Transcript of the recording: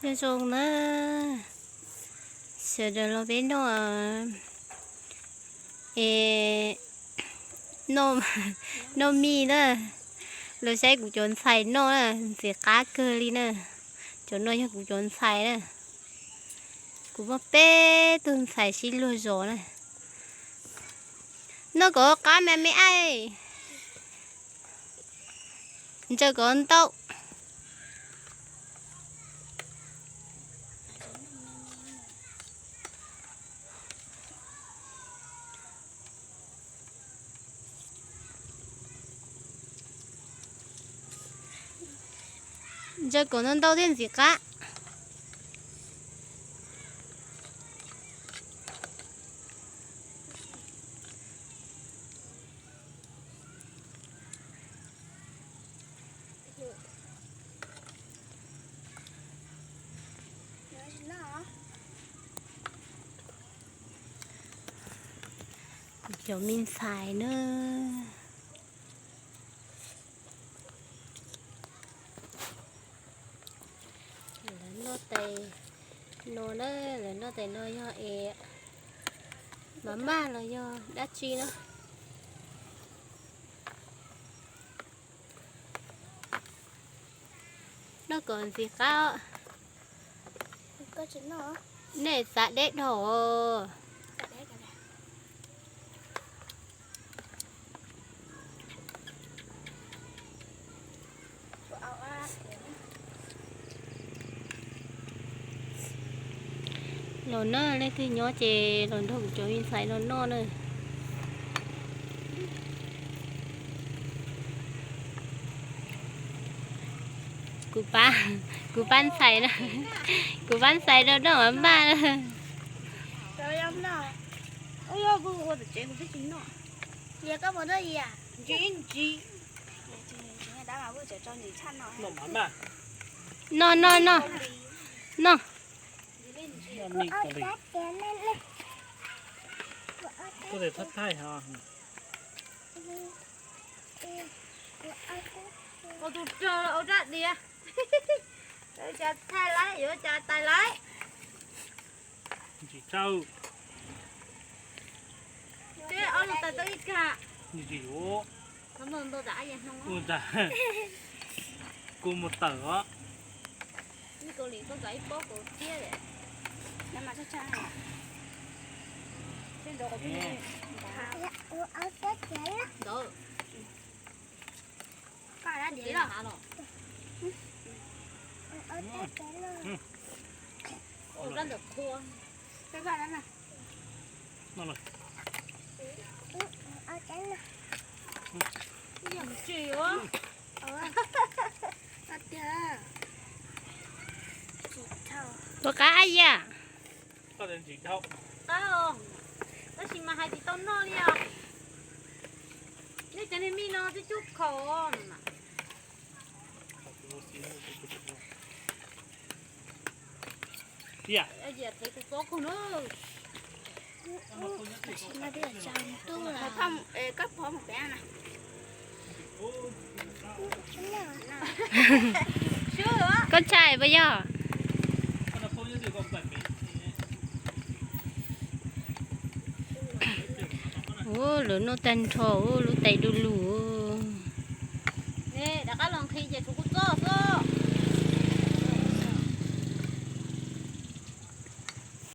Nyob zoo na, sawv daws los peb noj, es, noj, noj mij na. Los saib kuv cov ntxhais noj na, ntxim qab kawg li na. Cov no yog kuv cov ntxhais na. Kuv muaj peb tug ntxhais sib luag zos na. Noj kom qab mas me aim. Ntsaws kom ntau. Ntsaws kom ntau ntau thiaj ntxim qab. Kuv cov me ntxhais na. Lawv noj tais no na, lawv noj tais no yog es mas maj los yog dab tsi na. Noj kom ntxim qab. Nej xav deb dhau. Los na, leej twg nyob ces los nrog kuv cov me ntxhais no noj na. Kuv pab, kuv pab ntxhais na, kuv pab ntxhais no noj mas maj na. Noj noj noj. Noj. Ua tus rog los ua rab diav. Yuav cas thaij laib, yuav cas tais laib. Tsis tau. Teb ob lub tais tau ib kag. Tsis yuav. Ua ntag. Kuv mus tawm os. Ib pob kaus thiab. Puas qab ab yam? Qab, tab sis mas hais tsis tau noj li os. Nej cov niag mij no twb cub khaus. Koj ntshai puas yog? Ua lawv noj tag nrho lub tais du lug. Rov qab los nqhis ces tshuav kuv txob xwb.